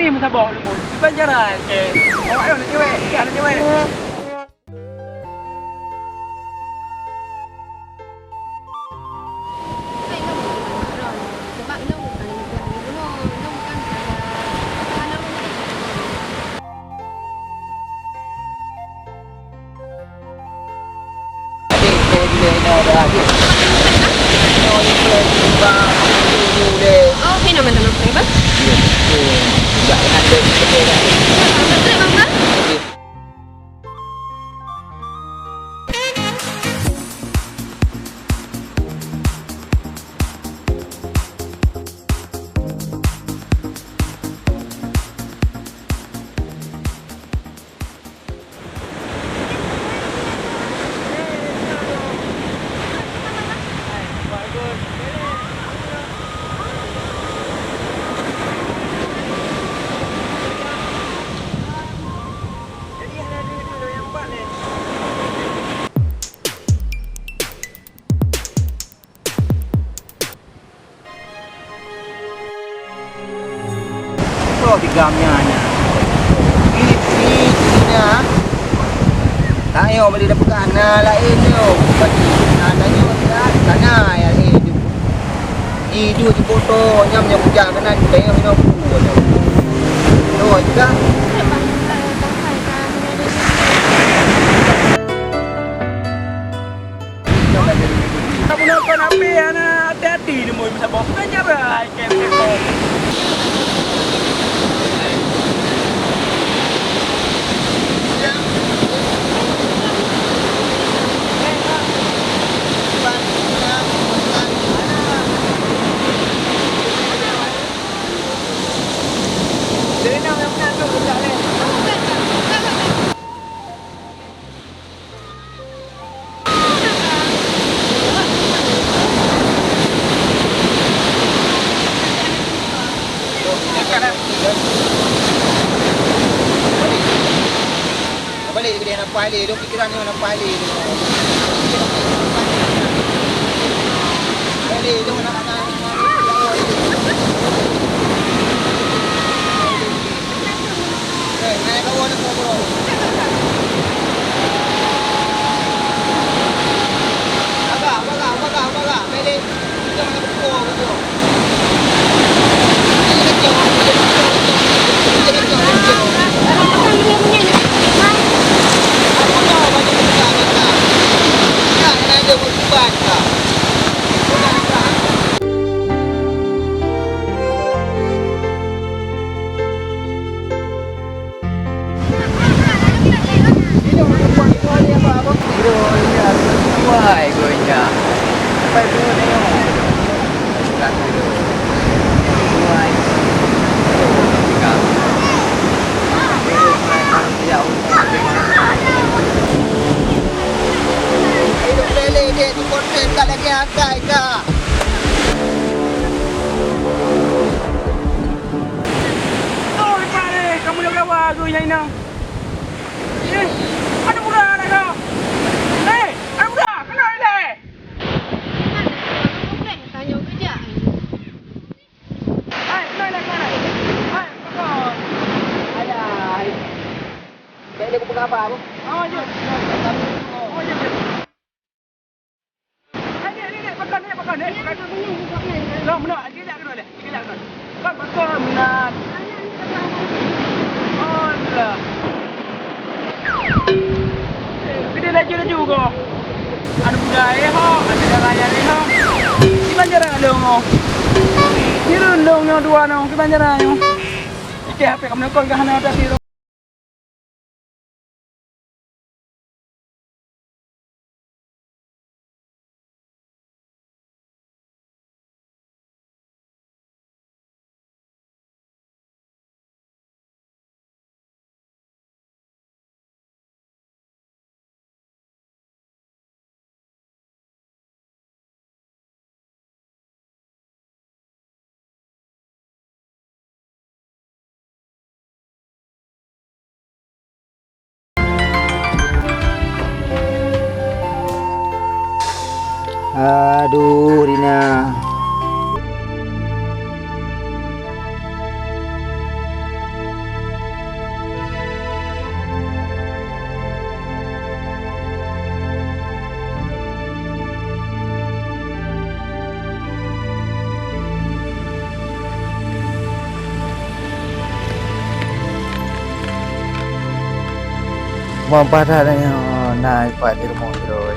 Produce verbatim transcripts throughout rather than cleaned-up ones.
Meusaboh leumo. Di Banjaran, eh. Awak nyoe nak cewek, iya nak cewek. Adik, saya bila ina dah habis. Ina ni pun tiba dulu deh. Oh, okey, nama teman saya, Bang? Ya, okey. Tak ada, tak ada. Betul, Bang, Bang? Okey. Soe tigam nyan, nyan? Ih, ih, ih, nyan. Tanyoe beli dapeugah na laén nyoe. Bagi na tanyoe ka, ka na ya, eh, tu. Ji dua ji poto, nyam nyoe kujak keunan, tanyoe inoe ku nyoe. Nyoe juga. Kamoe nonton api hana hati-hati, neumui meusaboh. Meunyarai kem-kem. Balik, balik, nampak balik. Pikiran nyoe lam pale tu. Pale tu nak, nak, nak, nak. Eh, nak kawan aku tu. Bagah, bagah, bagah, bagah. Pale. Oi, pare, kamoe nyang gawa geuh nyang inong. Eh, aneuk muda aneuk kau. Eh, aneuk muda, keunoe ilèe. Hai, keunoe ilèe, keunoe ilèe. Hai, pakon. Ayah, hai. Bèk lé kupeugah haba, Bu. Oh, jeuet. Oh, jeuet, jeuet. Hai, dek, dek, dek, pakon, dek, pakon, dek, pakon. Lom, lom, gilak keunoe, dek. Gilak keunoe. Pakon, pakon, meunan. Oh, alah. Geude laju-laju ko. Aneuk muda, eh, ho. Aneuk dara, eh, ho. Kiban jaroe lôn, ho. Nirun lôn nyoe dua nyoe, kiban jaroe nyoe. Ikeh H P kamoe kon ka hana ada siro. Aduh, Rina. Padahai nyoe na ipat di rumoh droe.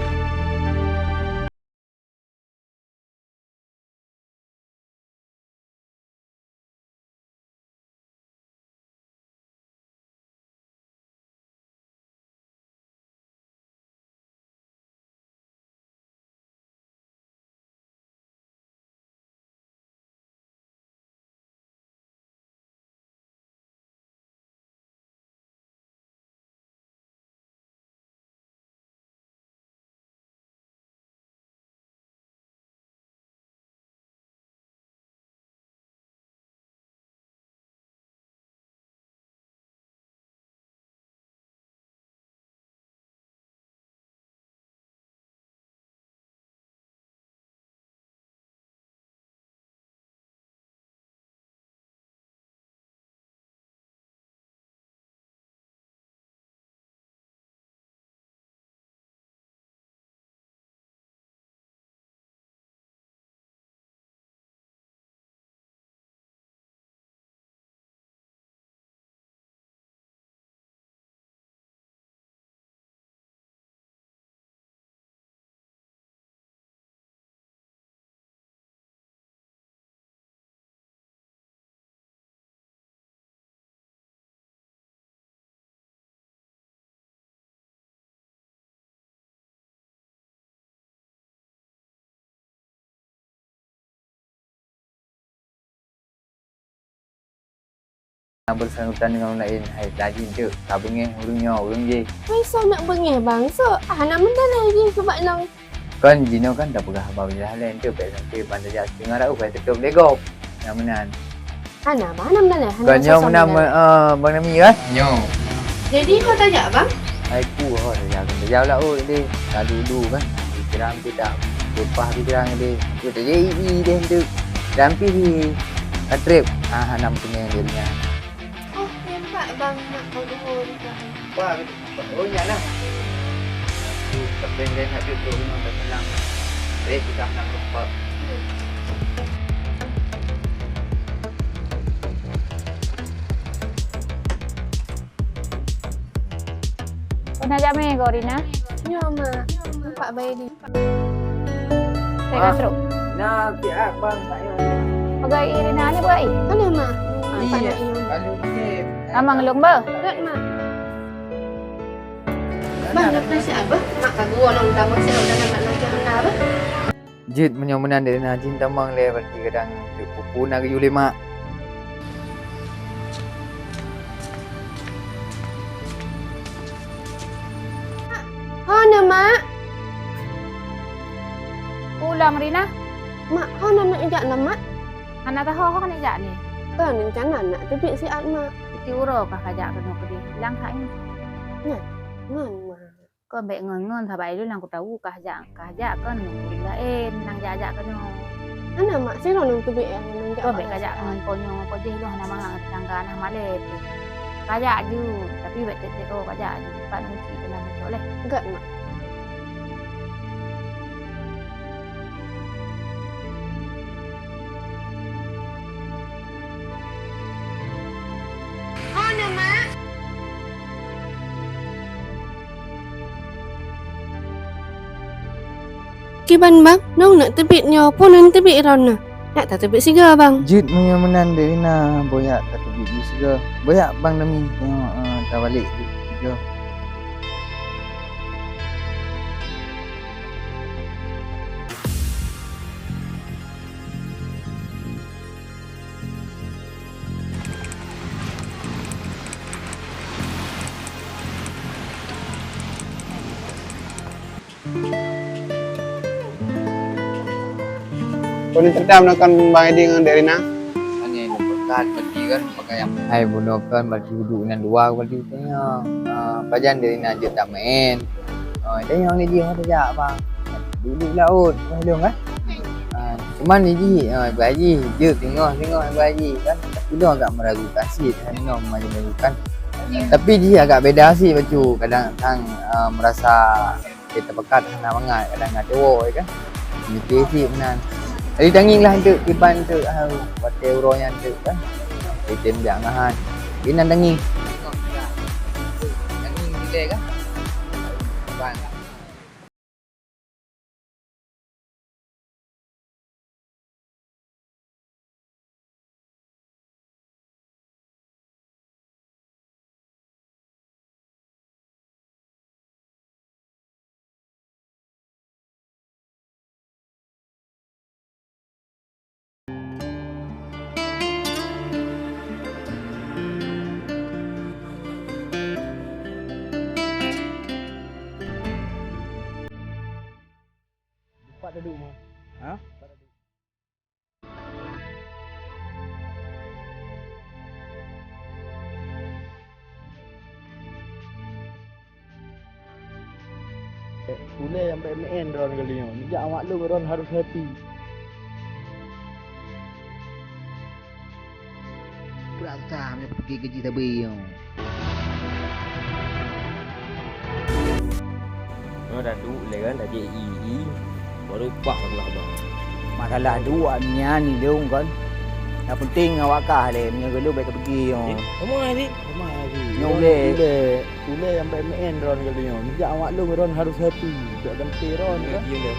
Na bersangkutan dengan ureueng laén, hai laju jeuet ka beungéh ureueng nyoe, ureueng jih. Hai soe nak beungéh bang, soe hana meunan lagée jih keu bak lôn. Kon jinoe kan tapeugah haba meunyalah lé, enteuk bèk sampai ban tajak teungoh raôh, bèk teutôp lé gob. Nyang meunan. Hana, hana meunan lé, hana. Kon nyoe meunan, eh, Bang Nami kan? Nyoe. Jadi, ho tajak, Bang? Hai ku ho tajak, tajak laôt deh. Ka dudu kan. Pikiran pih dah berubah pikiran deh. Tu tajak i deh tu. Dan pih ka trép. Ah, hana meuteumé dirinya. Oh, nampak Bang nak kau dua. Wah, Oh, nyan lah. Aku tak boleh lihat duduk rumah tak tenang. Eh, sudah nak lupa. Pernah jamé kau, Rina? Nyoe, Mak. Nampak bayi di. Saya kan truk. Nah, siap, Bang. Tak payah. Pegai Rina ni, pegai. Mana, Mak? Iya, kalau ni. Tamang lung, bah. Mak. Bang, dah pernah siap, bah? Mak kagum orang utama siap, udah nak nak macam mana, bah? Jeuet meunyoe meunan dek na jih tamong lé, berarti kadang jeuet pupu na geuyue lé mak. Hana, Mak. Pulang, Rina. Mak, hana nak jak na, Mak? Hana tahu ho nak jak ni. Kan rencana nak teubiet siat, Mak. Iti uroe kah kajak keunoe keudeh. Lang kak nyoe. Nyan, ngon, Mak. Kon bék ngon-ngon, sabai lôn nyang kutahu kah jak, kah jak kon ngon ureueng laén nyang jak-jak keunoe. Hana, Mak, sidroe lôn teubiet nyang lôn jak. Kon bék kajak ngon po nyoe, po jéh lôn hana mangat, teutangga na malée teuh. Kajak ju, tapi bék tiep-tiep droe kajak ju, pat ngon cit dalam pojok lé. Gét, Mak. Hana, Mak. Kiban bang, nong nak teubiet nyoe, phon nong teubiet droeneuh. Nak tateubiet sigoe bang. Jeuet meunyoe meunan dek Rina, boyak tateubiet jih sigoe. Boyak bang Dami, nyoe, eh, tabalek jih sigoe. Peue cerita meunokon Bang Edi ngon Dek Rina? Kan nyang peugah tadi kan pakaian. Hai bunoe kan baju duek nan dua baju tanya. Ah, pajan Dek Rina jeuet tameu'en. Oh, tanyong ni jih, "Hana jak, Bang?" "Duek-duek laôt," kheun lôn kan. Ah, cuman ni jih, ah, Ibu Haji, jeuet singoh-singoh Ibu Haji kan. Tapi lôn agak meragukan cit, hana lôn meragukan. Tapi jih agak beda cit bacut, kadang-kadang, ah, merasa kita pekat hana mangat, kadang hana tuwoe kan. Meusti cit meunan. Jadi tangieng lah enteuk, kiban enteuk, ah, watèe uroe nyan enteuk kan. Item jak ngahan. Inan tangieng. Tangieng dilèe kan. Pat duek ma? Ha? Ulèe nyang bèk meu'en droen kali nyoe. Neujak awak lôn, droen harôh happy. Peurasa meunyoe pike keu jih sabe nyoe. Nyoe dah duek lé kan, dah jeuet i, i, baru pah lam abang. Masalah duek nyan ilôn kan. Yang penting awak kah lé, meunyoe geulôn bèk teupeugi nyoe. Eh, kamoe hari? Kamoe hari. Nyoe ulèe. Ulèe, ulèe nyang bèk meu'en droen kali nyoe. Neujak awak lôn, droen harôh happy. Bèk gante droen kan. Iya, iya.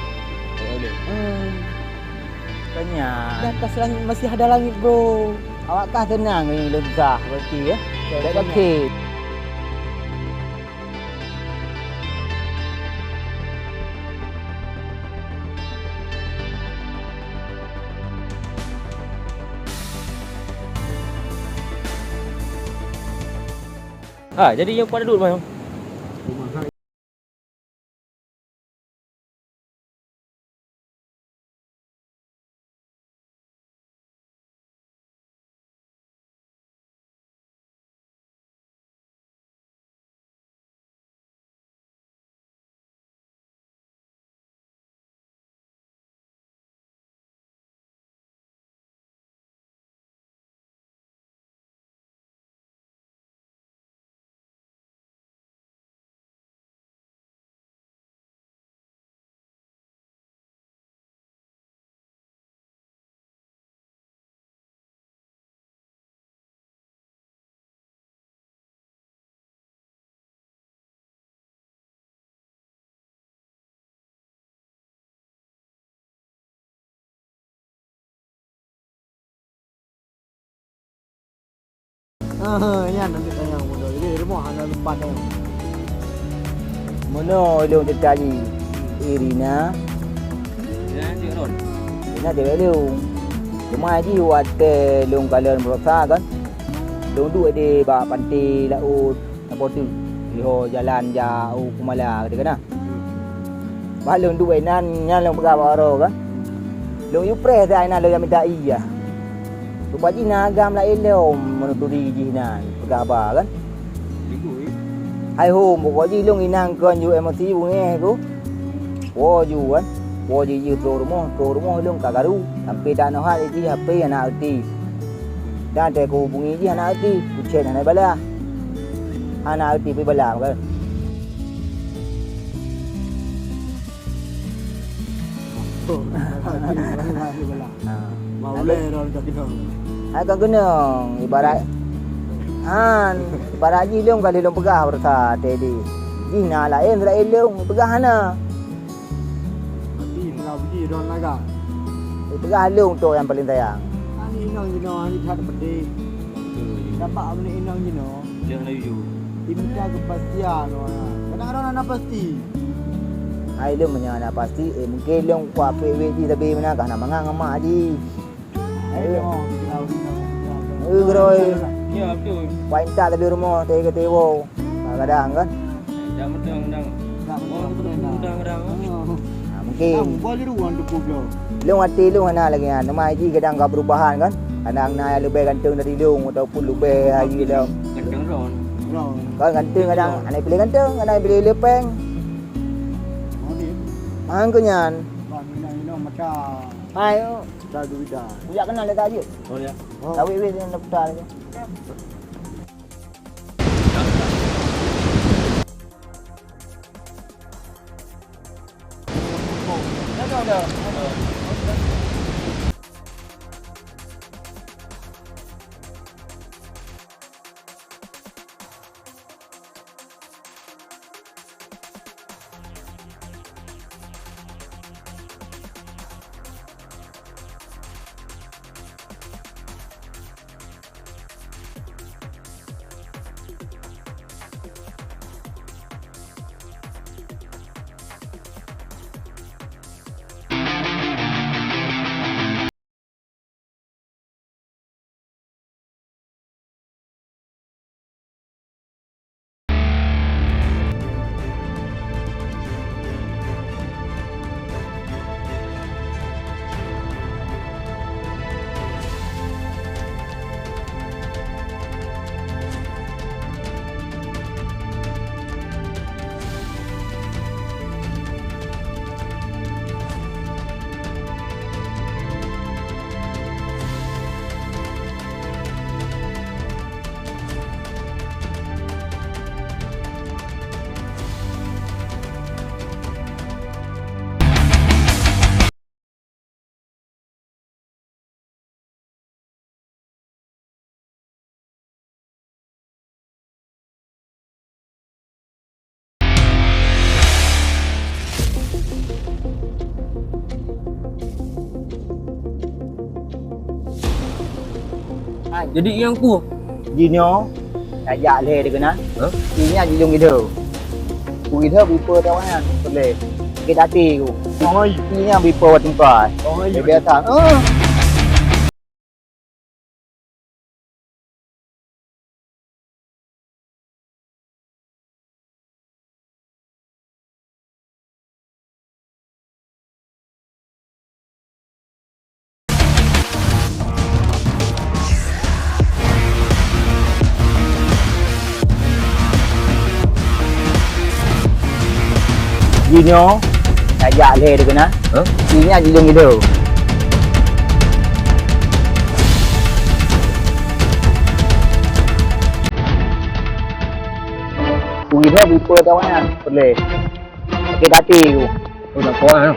Iya, iya. Hmm. Kan nyan. Di atas langit masih ada langit, bro. Awak kah teunang ngon lôn susah, berarti, ya? Bèk sakét. Ha, jadi nyang pada duek mah. Ah, nyan nanti tanyong bodoh. Jadi rumoh hana lumpat tanyong. Meunoe lôn teuka jih, Irina. Irina cewek lôn. Irina cewek lôn. Cuma jih watèe lôn kalon baroesa kan, lôn duek di bak pantai laôt. Saboh teuk, di ho jalan jak u Kumala keudéh keunan. Bah lôn duek inan, nyan lôn peugah bak uroe kan. Lôn yue preh that inan lôn jak mita ié. Rupajih na agam laén lom meunuturi jih nan peugah haba kan. Hai hom, pokok jih lôn inan kon yue emosi beungéh ku. Woe ju kan, woe jih jeuet troh rumoh, troh rumoh lôn ka karu, sampoe tanoh hat jih H P hana aktif. Dan watèe kuhubungi jih hana aktif, kuchat hana ibalah. Hana aktif ibalah kan. Ha. Hai kon keunong, ibarat han, ibarat jih lôn ka lheueh lôn peugah baroesa tadi. Jih na laén, laén lôn peugah hana. Tapi teuka beuji droen lagak. Peugah lôn toh nyang paleng sayang. Aneuk inong jinoe, aneuk that pedih. Dapat aneuk inong jinoe. Jangan laju. Imita kepastian, wah. Kadang-kadang hana pasti. Hai lôn meunyoe hana pasti, eh, mungkin lôn kuat peuet jih, tapi meunan ka hana mangat ngon mak jih. Hai lôn. Eh, keudroe. Ya, betul. Kuat intat tapi rumoh, teuka tewo. Kadang-kadang kan. Dak meuteung dang. Dak meuteung, oh, meuteung dang. Dang, dang. Oh. Ha, mungkin. Dang, boleh ruang tu kublo. Lôn até lôn hana lagèe nyan. Teuma jih kadang ka perubahan kan. Kadang na nyang leubeh ganteng dari lôn ataupun leubeh hayeue lom. Ganteng ron. Ron. Kan ganteng kadang, ron, hana pilih ganteng, kadang pilih lepeng. Oh, dia. Mangko nyan. Bang, ina, ina, mata. Hai, oh. Dah duit dah. Kujak kenal dia tak je. Oh, ya. Oh. Tahu weh dengan doktor dia. Jadi nyang ku. Jinoe, tajak lé deungon nan. Hah? Inya jilong gideu. Ku gideu bipo tawangan. Boleh. Sakét até ku. Oh, iya. Inya bipo watungkai. Oh, iya. Biasa. Oh. Jinoe, tajak lé deungon nan. Hah? Inya jilong gideu. Ku gideu bipo tawangan. Boleh. Sakét até ku. Oh, tak kuat, ah.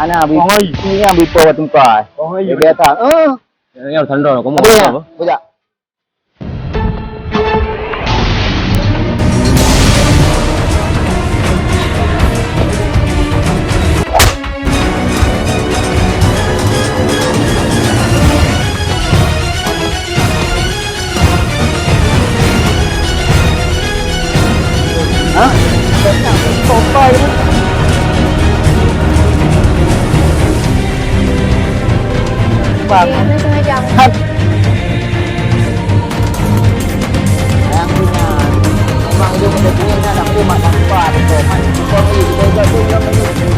Ana bi-, oh, iya. Inya bipo watungkai. Oh, iya. Biasa. Eh. Ya, ya, sandal, kamu apa ya? Apa? Bujak. Hah? Sopai ni. Bang. Iya, saya sengaja. Hat. Yang punya. Memang dia punya punya nak dia mak tampak. Kau main, kau main, kau main, kau main.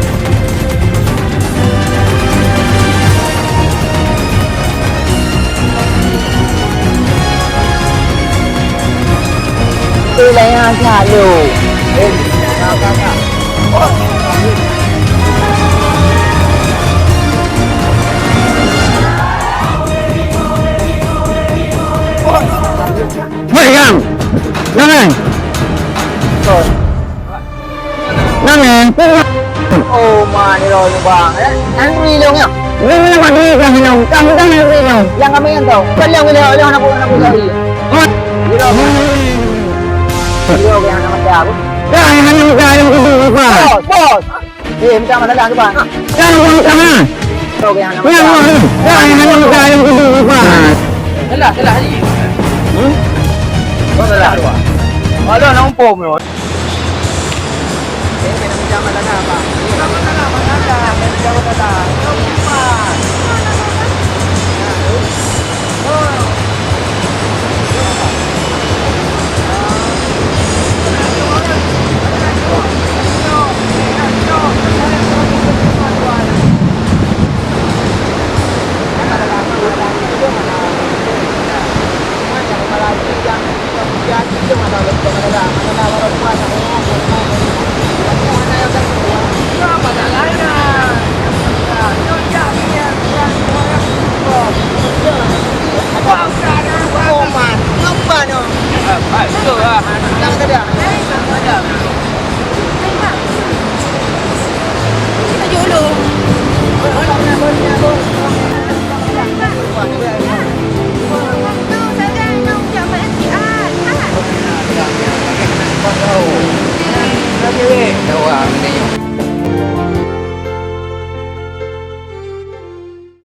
Itu lah yang agak lu. Eh, kau, kau, kau. Hei, Yang! Yang, eh! Nang, eh! Oh, ma, ni loh, ni, bang, eh. Nang ni, Long, ya? Ni, ni, Long, ni, Long. Kamu kan ni, Long. Yang kami yang tahu. Kan Long, Long, Long, nak buat, nak buat lagi. Hah? Ni, Long. Ni, Long, yang nama siapa? Dah, yang nama siapa? Bos, bos. Eh, minta masalah tu, bang. Kan orang sama. Kau yang nama siapa? Dah, yang nama siapa? Salah, salah tadi. Hmm? Kau salah tu, bang. Alah, nak umpam tu. Eh, minta masalah, bang.